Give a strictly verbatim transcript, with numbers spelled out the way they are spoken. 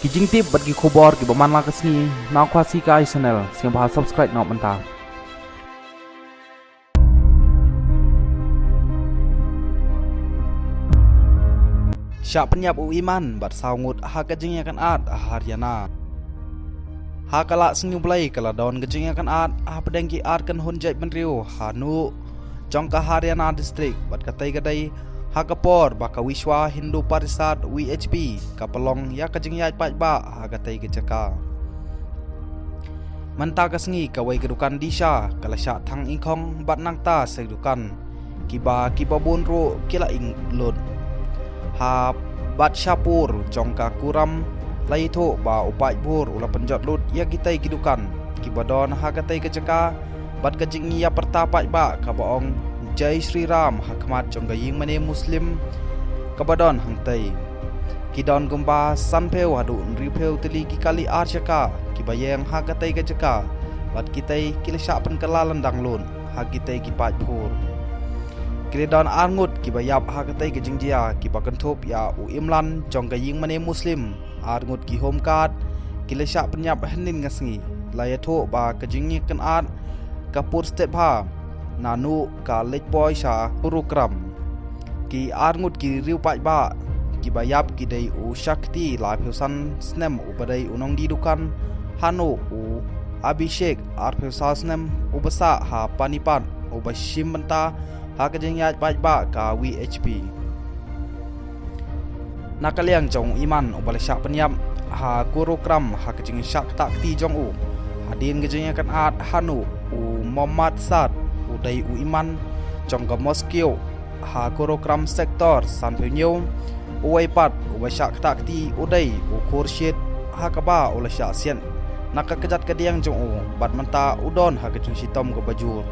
Ki jingtip bad ki khubor kiba man la ka sngi na Khasi Kai Channel, sngewbha subscribe noh mynta. Shah pynïap u Iman bad saw ngut ha ka jingïakynad ha Haryana. Ha ka lad sngi Blei ka la don ka jingïakynad hapdeng ki ar kynhun jaitbynriew ha Nuh jong ka Haryana District, bad katei ka dei ha ka por ba ka Vishwa Hindu Parishad, V H P, ka pynlong ïa ka jingïaid paidbah ha katei ka jaka. Mynta ka sngi kawei ka dukan Disha ka la shah thang ingkhong bad nangta sa ki dukan kiba, kiba bun ruh ki la ing lut. Ha bad shapur jong ka kuram la ïathuh ba u paidbhur u la pynjot lut ïa kitei ki dukan kiba don ha katei ka jaka, bad ka jingïapyrta paidbah kaba ong Jai Shri Ram ha khmat jong ka ïingmane Muslim kaba don hangtei. Ki don kumba sanphew haduh hynriewphew tylli ki kali ar jaka kiba ïeng ha katei ka jaka, bad kitei ki la shah pynkylla lyndang lut ha kitei ki paidbhur. Ki la don ar ngut kiba ïap ha katei ka jingjia kiba kynthup ïa u Imlan jong ka ïingmane Muslim, ar ngut ki home guard ki la shah pynïap hynnin ka sngi. La ïathuh ba ka jingïakynad ka pur stet bha na Nuh ka leit poi sha Kurugram. Ki ar ngut ki riew paidbah kiba ïap ki dei u Shakti laiphew san snem uba dei u nongdie dukan ha Nuh, u Abhishek arphew saw snem uba sah ha Panipat uba shim bynta ha ka jingïaid paidbah ka V H P. Na ka liang jong u Iman uba la shah pynïap ha Kurugram ha ka jingshah ktah kti jong u hadien ka jingïakynad ha Nuh, u Mohammad Sad u dei u imam jong ka Mosque ha Kurugram Sector sanphew hynñiew. Uwei pat uba shah ktah kti u dei u Khurshid ha kaba u la shah siat na ka kjat kadiang jong u bad mynta u don ha ka jingshitom kaba jur.